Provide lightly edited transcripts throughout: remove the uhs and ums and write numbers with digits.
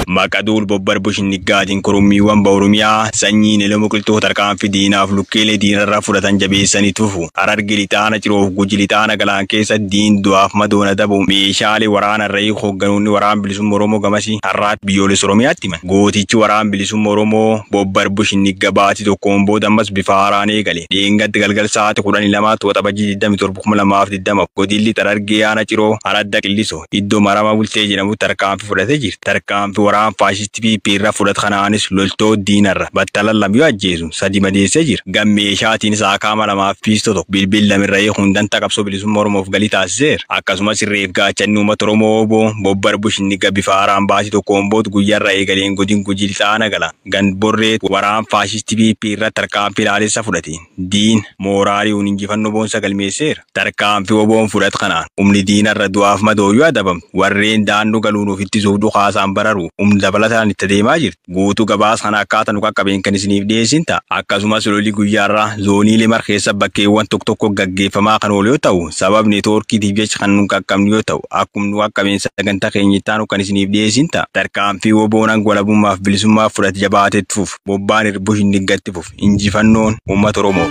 Maqaduul bobbar bushinniggaatiin korommiiwwan Oromiyaa sanyiin elemu qilxuu tarkaanfii diinaaf lukkeelee diinarraa fudhatan jabeessanii tufu. Hararge lixaana ciroof guji lixaana galaan keessa diin du'aaf madoona dabu meeshaalee waraana irra hoogganoonni waraan bilisummaa Oromoo gamasii har'aatti biyyoolessa Oromiyaatti himan. Gootichi waraan bilisummaa Oromoo bobbar bushinnigga baatii tokkoon booda ammas bifa haaraan eegale. Dhiingatti galgal sa'aatii 12 Waxabajjii 27 2020 godilli Harargee aanaa ciroo aradda qilliso iddoo marama bultee jedhamu tarkaanfii fudhatee jira. Tarkaanfii waraan faashistii PP irra fudhate kanaanis loltoota diinarra battalan lama yoo ajjeesu sadi madeessee jira. Gammeeshaatiin saakaama lamaaf piistoo tokko bilbil lamirra hundanta qabsoo bilisummaa Oromoof galii taasiseera. Akkasumas irreef gaachanni uummata Oromoo obbo Bobbar Bushinniga bifa haaraan baasii tokkoon booda guyyaarra eegaleen godin gujii lixaana gala. Gandborree waraan faashistii PP irra tarkaanfii ilaalessa fudhate. Diin mooraalii injifannoo boonsa galmeesseera. Tarkaanfii oboon fudhate kanaan humni diinarra du'aaf madooyyuu adabamtu warreen daanduu galuun of ittisuuf dhukaasaan bararu humni dabalataan itti deemaa jirti. Guutuu gabaasa kana akkaataa nu qaqqabeen kan isiniif dhiyeessin ta'a. Akkasumas lolli guyyaarraa zoonii limar keessa bakkeewwan tokko tokko gaggeeffamaa kan oolu yoo ta'u sababni neetwoorkiitiif jecha kan nu qaqqabnu yoo ta'u akkuma nu qaqqabeen sagantaa keenya itti aanu kan isiniif dhiyeessin ta'a. Tarkaanfii oboon walabummaaf bilisummaaf fudhate jabaatetti fufu bobbaan irbuu hin fufu injifannoon uummata Oromoo.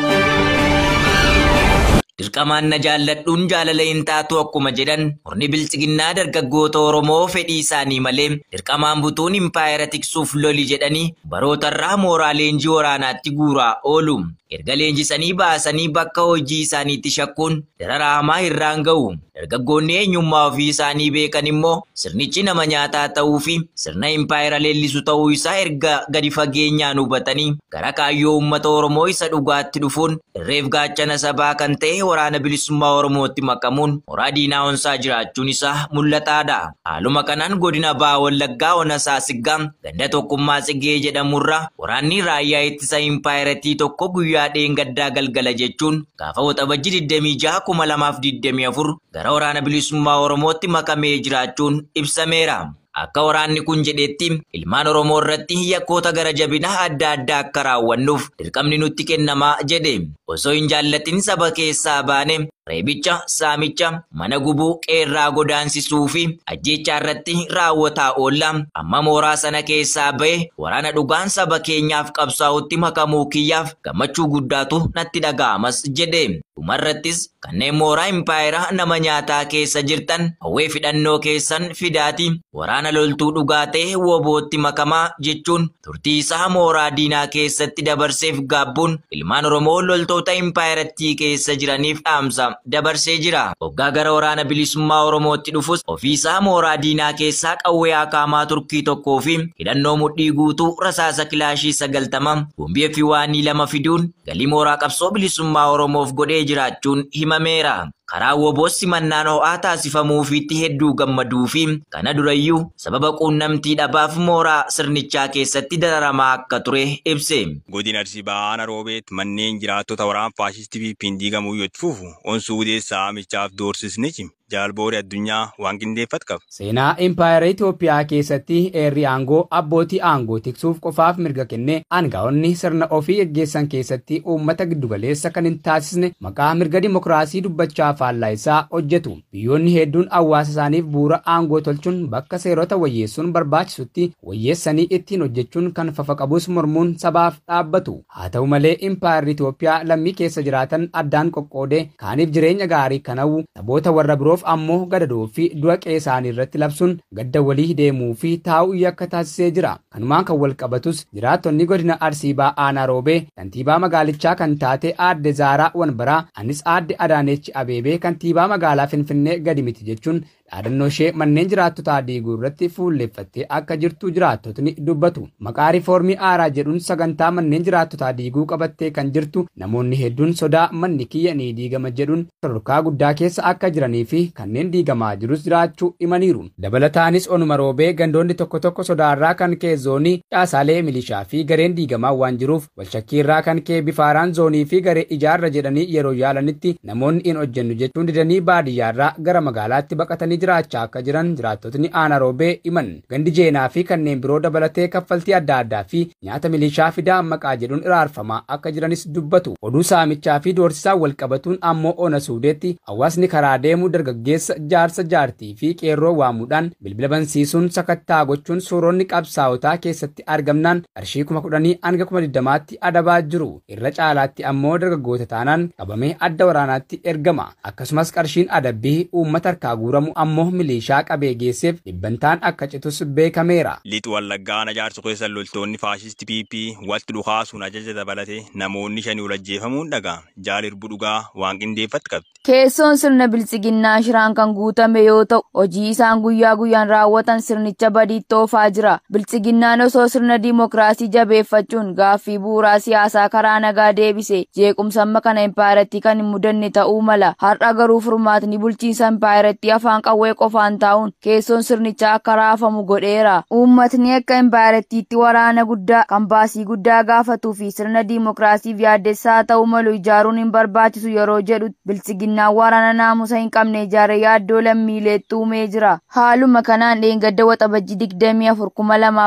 Dirqamaan na jaalladhuun jaalala hin taatu akkuma jedhan murni bilchiginnaa dargaggoota Oromoo fedhii isaanii malee dirqamaan butuun impaayera tiksuuf loli jedhanii barootarraa mooraa leenjii waraanaatti guuraa oolu. Erga leenjisanii baasanii bakka hojii isaaniitti shakkuun dararaa hamaa irraan ga'u. Dargaggoonni eenyummaa ofii isaanii beekan immoo sirnichi nama nyaataa ta'uu fi sirna impaayera leellisu ta'uu isaa erga gadi fageenyaan hubatanii gara kaayyoo uummata Oromoo isa dhugaatti dhufuun irreef gaachana sabaa kan ta'e waraana bilisummaa Oromootti makamuun mooraa diinaa onsaa jiraachuun isaa mul'ataadha. Haaluma kanaan godina Baha Wallaggaa Ona Saasiggaa ganda tokkummaa Tsigee jedhamurra waraanni raayyaa ittisa impaayeratii tokko guyyaa dheengaddaa galgala jechuun gaafa Waxabajjii 26 2024 gara waraana bilisummaa Oromootti makamee jiraachuun ibsameera. Akka waraanni kun jedhetti ilmaan Oromoo irratti yakkoota gara jabinaa adda addaa akka raawwannuuf dirqamni nutti kennamaa jedhe. Osoo hin jaallatin saba keessaa baane reebicha, saamicha, mana gubuu, qeerraa godaansisuu fi ajjeechaa irratti raawwataa oolla. Amma mooraa sana keessaa ba'e waraana dhugaan saba keenyaaf qabsaa'utti makamuu kiyyaaf gammachuu guddaatu natti dhaga'amas jedhe. Dhumarrattis kanneen mooraa impaayeraa nama nyaataa keessa jirtan hawwee fidhannoo keessan fidaati waraana loltuu dhugaa ta'e wobootti makamaa jechuun turtii isaa mooraa diinaa keessatti dabarseef gaabbuun ilmaan Oromoo loltoota impaayerattii keessa jiraniif dhaamsa dabarsee jira. Hoggaa gara waraana bilisummaa Oromootti dhufus ofiisaa mooraa diinaa keessaa qawwee akaamaa Turkii tokkoo fi hidhannoo mudhii guutuu rasaasa kilaashii 90 boombii fi waanii 2 fiduun galii mooraa qabsoo bilisummaa Oromoof godhee jiraachuun himameera. Karaa woboos simannaan ho'aa taasifamuufiitti hedduu gammaduu fi kana durayyuu sababa quunnamtii dhabaaf mooraa sirnichaa keessatti dararamaa akka ture ibse. Godina Arsii Bahaa Roobeet manneen jiraattota waraan faashistii PP'n diigamuu yoo itti fufu onsuudee saamichaaf doorsisni cime. Jaalboori addunyaa waan qindeeffatu qaba. Seenaa impaayera Itoophiyaa keessatti eerri aangoo abbootii aangoo tiksuuf qofaaf mirga kenne aangaa'onni sirna ofii geggeessan keessatti uummata giddugaleessa kan hin taasisne maqaa mirga dimokiraasii dubbachaa faallaa isaa hojjetu. Biyyoonni hedduun hawaasa isaaniif bu'uura aangoo tolchuun bakka seerota wayyeessuun barbaachisutti wayyeessanii ittiin hojjechuun kan fafa qabus mormuun sabaaf dhaabbatu. Haa ta'u malee impaayerri Itoophiyaa lammii keessa jiraatan addaan qoqqoodee kaaniif jireenya gaarii kan hawwu saboota warra biroof ammoo gadadoo fi du'a qe'ee isaanii irratti labsuun gadda walii deemuu fi taa'uu yakka taasisee jira. Kanumaan kan wal qabatus jiraattonni godina Arsii Bahaa Aanaa Roobee kantiibaa magaalichaa kan taate aadde Zaaraa Wanbaraa anis aadde Adaanechi Abeebee kantiibaa magaalaa Finfinnee gadi miti jechuun dhaadannoo ishee manneen jiraattotaa diiguu irratti fuulleeffattee akka jirtu jiraattotni dubbatu. Maqaa riifoormii aaraa jedhuun sagantaa manneen jiraattotaa diiguu qabattee kan jirtu namoonni hedduun sodaa manni kiyya ni diigama jedhuun sadarkaa guddaa keessa akka jiranii fi kanneen diigamaa jirus jiraachuu himaniiru. Dabalataanis onuma roobee gandoonni tokko tokko sodaarraa kan ka'e zoonii caasaalee milishaa fi gareen diigamaa waan jiruuf walshakkiirraa kan ka'e bifaaraan zoonii fi garee ijaarra jedhanii yeroo yaalanitti namoonni hin hojjennu jechuun didanii baadiyyaarraa gara magaalaatti baqatanii jiraachaa akka jiran jiraattotni aanaa Roobee himan. Gandi Jeenaa fi kanneen biroo dabalatee kaffaltii adda addaa fi nyaata milishaa fidaa maqaa jedhuun iraarfamaa akka jiranis dubbatu. Oduu saamichaa fi doorsisaa wal qabatuun ammoo ona Suudeetti hawaasni karaa deemu dargaggeessa jaarsa jaartii fi qeerroo waamuudhaan bilbila bansiisuun sakattaa gochuun suuronni qabsaa'otaa keessatti argamnaan qarshii 10,000 hanga 20,000tti adabaa jiru. Irra caalaatti ammoo dargaggoota taanaan qabamee adda waraanaatti ergama. Akkasumas qarshiin adabbii uummata harkaa guuramu ammoo milishaa qabee geesseef dhibbantaan akka citus beekameera. Lixa Wallaggaa aanaa Jaarsoo keessa loltoonni faashistii PP walitti dhukaasuun ajaja dabalatee namoonni 5 ol ajjeefamuun dhaga'ame. Jaalirbu dhugaa waan qindeeffatti qabdi. Keessoon sirna biltsiginnaa shiraan kan guutame yoo ta'u, hojii isaan guyyaa guyyaan raawwatan sirnicha badiitti oofaa jira. Biltsiginnaan osoo sirna diimokiraasii jabeeffachuun gaaffii bu'uuraa siyaasaa karaa nagaa deebise jeequmsa amma kana impaayiratti kan hin mudanne ta'uu mala. Har'a garuu furmaatni bulchiinsa impaayiratti afaan qawwee qofaan taa'uun keessoon sirnichaa akka raafamu godheera. Uummatni akka impaayirattiitti waraana guddaa kan baasii guddaa gaafatuu fi sirna diimokiraasiif yaaddessaa ta'uu malu ijaaruun hin barbaachisu yeroo jedhu biltsiginnaan waraana naamusa hin qabne ijaaree yaaddoo lammiileetti uumee jira. Haaluma kanaan dheengadda Waxabajjii 24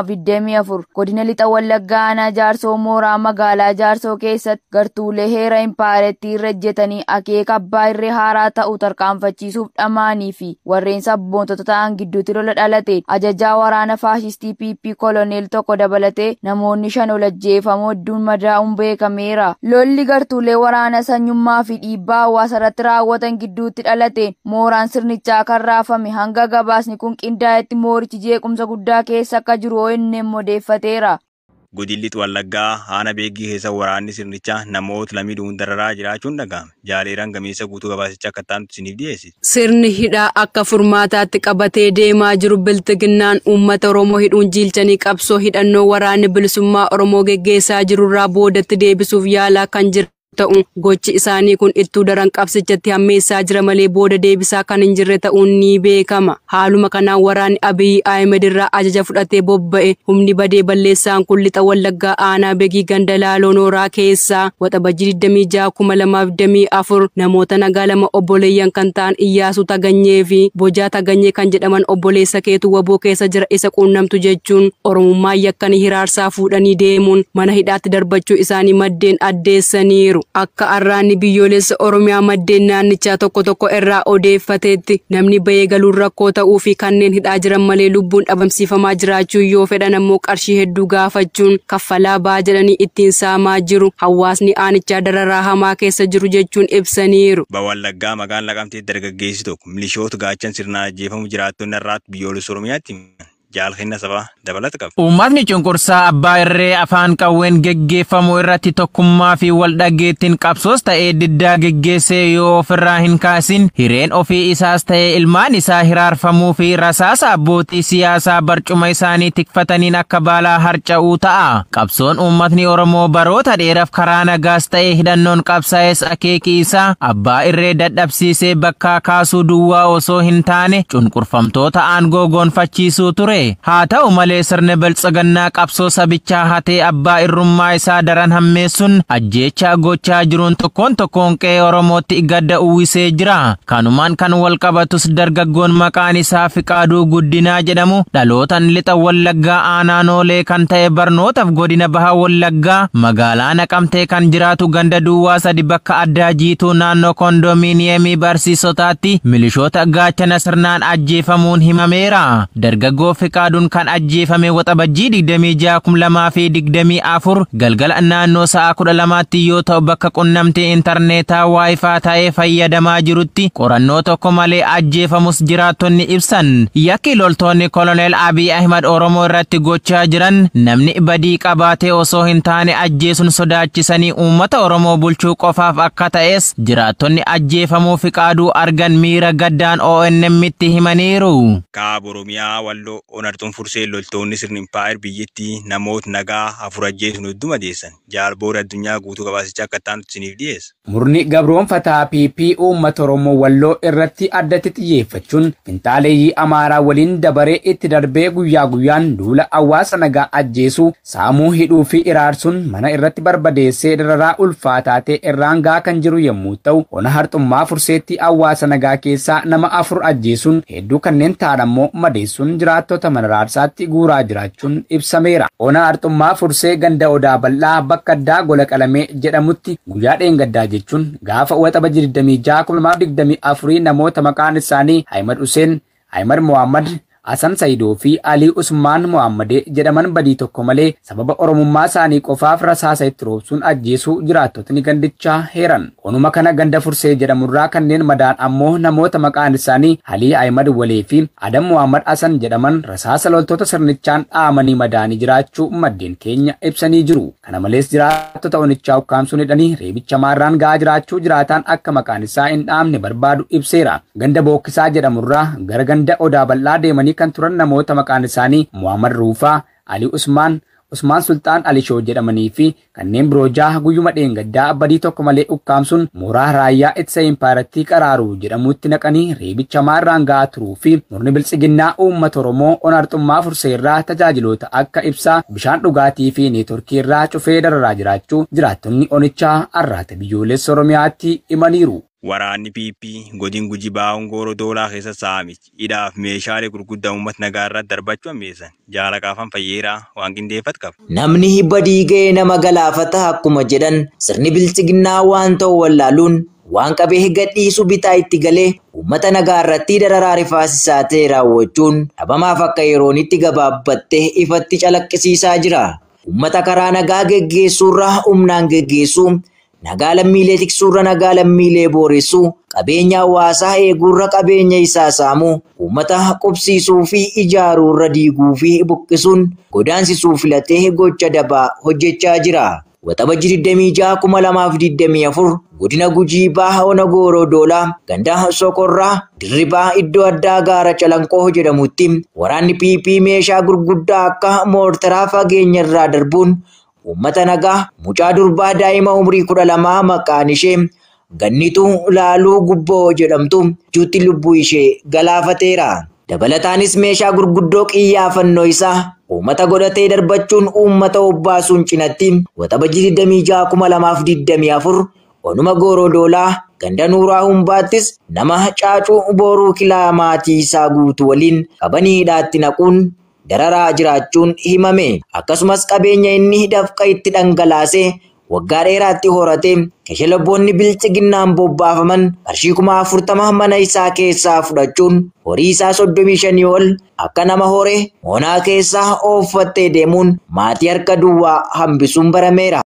2024 godina Lixa Wallaggaa aanaa Jaarsoo mooraa magaalaa Jaarsoo keessatti gartuulee heera impaayiratti irra ejjetanii akeeka abbaa irree haaraa ta'u tarkaanfachiisuuf dhamaanii fi warreen sabboontota ta'an gidduutti lola dhalate ajajaa waraana faashistii PP koloneel tokko dabalatee namoonni 5 ol ajjeefamoo hedduun madaa'uun beekameera. Lolli gartuulee waraana sanyummaa fi dhiibbaa hawaasa irratti raawwatan gidduutti dhalate mooraan sirnichaa kan raafame hanga gabaasni kun qindaa'etti moorichi jeequmsa guddaa keessa akka jiru ONM odeeffateera. Godinni Lixa Wallaggaa aanaa Beeggii keessa waraanni sirnichaa namoota lamii du'uun dararaa jiraachuun dhaga'ame. Jaaleeraan gameessa guutuu gabaasicha akka ta'an isiniif dhiyeessiti. Sirni hidhaa akka furmaataatti qabatee deemaa jiru biltsiginnaan uummata Oromoo hidhuun jiilchanii qabsoo hidhannoo waraanni bilisummaa Oromoo geggeessaa jirurraa boodatti deebisuuf yaalaa kan jiru ta'u gochi isaanii kun ittuu daran qabsichatti hammeessaa jira malee booda deebisaa kan hin jirre ta'uun ni beekama. Haaluma kanaan waraanni Abiy Ahmed irraa ajaja fudhatee bobba'e humni badee balleessaan kun Lixa Wallaggaa aanaa Beegii ganda Laaloo Nooraa keessaa Waxabajjii 26 2024 namoota nagaa lama obboleeyyan kan ta'an Iyyaasuu Taganyee fi Bojaa Taganyee kan jedhaman obboleessa keetu waboo keessa jira isa quunnamtu jechuun Oromummaa yakkanii hiraarsaa fuudhanii deemuun mana hidhaatti darbachuu isaanii maddeen addeessaniiru. Akka arraanni biyyoolessa Oromiyaa maddeen naannichaa tokko tokko irraa odeeffateetti namni bahee galuun rakkoo ta'uu fi kanneen hidhaa jiran malee lubbuun dhabamsiifamaa jiraachuu yoo fedhan ammoo qarshii hedduu gaafachuun kaffalaa ba'aa jedhanii ittiin saamaa jiru. Hawaasni aanichaa dararaa hamaa keessa jiru jechuun ibsaniiru. Wallaggaa magaalaa Naqamtee dargaggeessi tokko milishoota gaachan sirnaan ajjeefamu jiraattonni har'aatti biyyoolessa Oromiyaatti jaalkenna sabaa dabalata qaba. Uummatni cunqursaa abbaa irree afaan qawween geggeeffamu irratti tokkummaa fi wal dhageettiin qabsoos ta'ee diddaa geggeessee yoo ofirraa hin kaasin hireen ofii isaas ta'ee ilmaan isaa hiraarfamuu fi rasaasa abbootii siyaasaa barcuma isaanii tikfataniin akka baalaa harca'uu ta'a. Qabsoon uummatni Oromoo baroota dheeraaf karaa nagaas ta'ee hidhannoon qabsaa'es akeeki isaa abbaa irree dadhabsiisee bakkaa kaasuu duwwaa osoo hin taane cunqurfamtoota aangoo gonfachiisuu ture. Haa ta'u malee sirni biltsiginnaa qabsoo sabichaa hatee abbaa irrummaa isaa daran hammeessuun ajjeechaa gochaa jiruun tokkoon tokkoon qe'ee Oromootti gadda uwwisee jira. Kanumaan kan wal qabatus dargaggoon maqaan isaa Fiqaaduu Guddinaa jedhamu dhalootaan Lixa Wallaggaa aanaa Noolee kan ta'e barnootaaf godina Baha Wallaggaa magaalaa Naqamtee kan jiraatu ganda duwwaa 3 bakka addaa jiituu naannoo kondominiyeemii barsiisotaatti milishoota gaachana sirnaan ajjeefamuun himameera. Dargaggoo Fiqaaduun kan ajjeefame Waxabajjii 26 2024 galgala naannoo sa'a 12tti yoo ta'u bakka qunnamtii intarneetaa waayifaa ta'ee fayyadamaa jirutti qorannoo tokko malee ajjeefamus jiraattonni ibsan. Yakki loltoonni koloneel Abiy Ahmed Oromoo irratti gochaa jiran namni badii qabaatee osoo hin taane ajjeesuun sodaachisanii uummata Oromoo bulchuu qofaaf akka ta'es jiraattonni ajjeefamuu Fiqaaduu argan miira gaddaan ONM'tti himaniiru. Kaaba Oromiyaa Walloo Onartuun Fursee loltoonni sirni impaayir biyyattii namoota nagaa 4 ajjeesuun hedduu madeessan. Jaalboora addunyaa guutuu gabaasichaa akka ta'an isiniif dhiyeessa. Murni gabroonfataa PP uummata Oromoo Walloo irratti addatti xiyyeeffachuun finxaaleeyyii Amaaraa waliin dabaree itti darbee guyyaa guyyaan duula hawaasa nagaa ajjeesuu, saamuu, hidhuu fi iraarsuun mana irratti barbadeessee dararaa ulfaataa ta'e irraan gahaa kan jiru yommuu ta'u, ona Harxummaa Furseetti hawaasa nagaa keessaa nama 4 ajjeesuun hedduu kanneen ta'an ammoo madeessuun jiraattota mana raarsaatti guuraa jiraachuun ibsameera. Ona Harxummaa Fursee ganda Odaa Bal'aa bakka addaa Gola Qalamee jedhamutti guyyaa dheengaddaa jechuun gaafa Waxabajjii 26 2024 namoota maqaan isaanii Ahimad Hussein, Ahimad Muhammad, Hasan Saidoo fi Alii Usmaan Muhammadee jedhaman badii tokko malee sababa Oromummaa isaanii qofaaf rasaasa itti roobsuun ajjeesuu jiraattotni gandichaa heeran. Onuma kana ganda Fursee jedhamurraa kanneen madaan ammoo namoota maqaan isaanii Alii Ahimad Walee fi Adam Muhammad Hasan jedhaman rasaasa loltoota sirnichaan dhaamanii madaanii jiraachuu maddeen keenya ibsanii jiru. Kana malees jiraattota onichaa ukkaamsuun hidhanii reebicha maarraan ga'aa jiraachuu jiraataan akka maqaan isaa hin dhaamne barbaadu ibseera. Ganda Bookkisaa jedhamurraa gara ganda Odaa Bal'aa deemanii kan turan namoota maqaan isaanii Muhammad Ruufaa, Ali Usmaan, Usmaan Sultaan Alishoo jedhamanii fi kanneen biroo jaha guyyuma dheengaddaa badii tokko malee ukkaamsuun mooraa raayyaa ittisa impaayirattii Qaraaruu jedhamutti naqanii reebicha maarraan ga'aa turuu fi murni biltsiginnaa uummata Oromoo ona Harxummaa Furseerraa tajaajiloota akka ibsaa, bishaan dhugaatii fi neetworkii irraa cufee dararaa jiraachuu jiraattonni onichaa Arraata Biyyoolessa Oromiyaatti himaniiru. Waraanni PP godin Gujii Baa'uun Gooroo Doolaa keessa saamichi hidhaaf meeshaalee gurguddaa uummata nagaa irratti darbachuu hammeessan. Jaala Qaafan Fayyeeraa waan qindeeffatu qaba. Namni badii ga'ee nama galaafata akkuma jedhan sirni biltsiginnaa waan ta'u wallaaluun waan qabee gadhiisu bitaa itti galee uummata nagaa irratti dararaa rifaasisaa ta'e raawwachuun dhabamaaf akka yeroon itti gabaabbattee ifatti calaqqisiisaa jira. Uummata karaa nagaa geggeessuurraa humnaan geggeessuu, nagaa lammiilee tiksuurra nagaa lammiilee booressuu, qabeenya hawaasaa eeguurra qabeenya isaa saamuu, uummata qubsiisuu fi ijaaruurra diiguu fi buqqisuun godaansisuu filatee gocha dabaa hojjechaa jira. Waxabajjii 26 2024 godina Gujii Baha Ona Gooroo Doolaa ganda Sokorraa Dirribaa iddoo addaa gaara Calanqoo jedhamutti waraanni PP meeshaa gurguddaa akka moortaraa fageenya irraa darbuun uummata nagaa mucaa durbaa daa'ima umurii 12 maqaan ishee Gannituu Laaluu Gubboo jedhamtu juutti lubbuu ishee galaafateera. Dabalataanis meeshaa gurguddoo qiyyaafannoo isaa uummata godhatee darbachuun uummata obbaasuun cinatti Waxabajjii 26 2024 onuma Gooroo Doolaa ganda Nuuraa Humbaattis nama Caacuu Booruu Kilaa maatii isaa guutuu waliin qabanii hidhaatti naquun dararaa jiraachuun himame. Akkasumas qabeenya inni dafqa itti dhangalaasee waggaa dheeraatti horate kashalabboonni bilchiginnaan bobbaafaman qarshii 40,000 mana isaa keessaa fudhachuun horii isaa 35 ol akka nama hore onaa keessaa ooffattee deemuun maatii harka duwwaa hambisuun barameera.